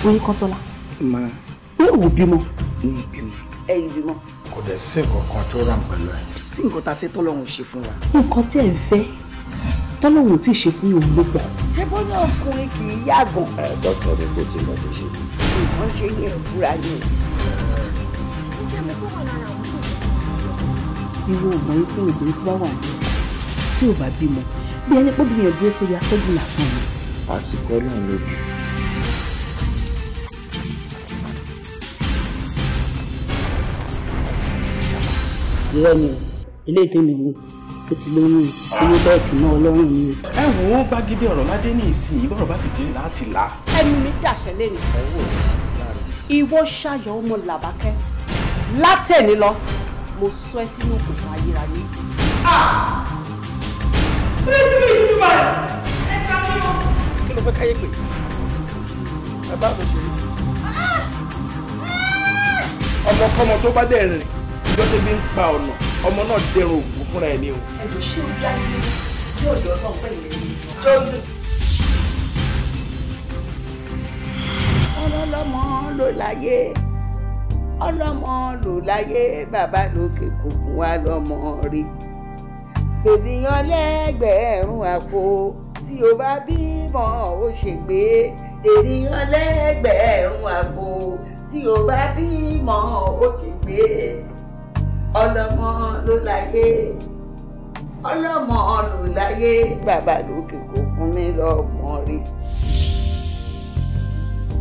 Oyinkanṣọ́lá. Ma. Pé ò bímọ. Mi bímọ. Ẹ̀yin bímọ. Kò dẹ̀ sí nǹkan kan tó ràn pẹ̀lú ẹ̀. Sí nǹkan tá a fẹ́ tọ́lọ́run ṣe fún wa. Nǹkan tí ẹ̀ ń fẹ́ tọ́lọ́run ò tí ì ṣe fún òun ló pọ̀. Ṣé bóyá ọkùnrin kì í yàgàn. Ẹ dókítà mi kò sí nǹkan tó ṣe. Nǹkan ṣe yẹ fúra ni. Ìwọ ò mọ̀ wípé obìnrin tó bá wà ní tí ò bá bímọ bí ẹni pé obìnrin dúró sórí atẹ́gùn lásán ni. Àsìkò Ọlọ́run lójú. Irọ́ ni o, eléyìí tó mi wò ó ti lóyún sínú bẹ́ẹ̀tì náà Ọlọ́run ni o. Ẹ wo gbàgede ọ̀rọ̀ ládé ní ìsìn bọ́rọ̀ bá sì ti rí láti là. Ẹnu mi dàṣẹ lẹ́nu. Ìwọ Ṣayọ̀ ọmọ Làbákẹ́ látẹ̀ni lọ mo sọ ẹ́ sínú òkùnkùn ayérayé. Kí ló fẹ́ káyé pé? Ẹ bá mi ṣe rí. Ọmọkọ́mọ tó bá dẹ̀ rìn ìjọ tẹ́bí ń pa ọ̀nà ọmọ náà dẹrùn ògùn fúnra ẹ̀ ní o. Ẹ̀jọ̀ ṣé o dá ilé ní ọ̀dọ̀ náà pẹ̀lú ẹ̀yìn? Ọlọ́mọ ló láyé, ọlọ́mọ ló láyé, bàbá lókè kò fún wa lọ́mọ rí. Ènìyàn lẹ́gbẹ̀ẹ́rún àpò tí o bá bímọ ó ṣègbé. Ènìyàn lẹ́gbẹ̀ẹ́rún àpò tí o bá bímọ ó ṣègbé. Ọlọ́mọ ló láyé, ọlọ́mọ ló láyé, bàbá lókè kò fún mi lọ́mọ rí.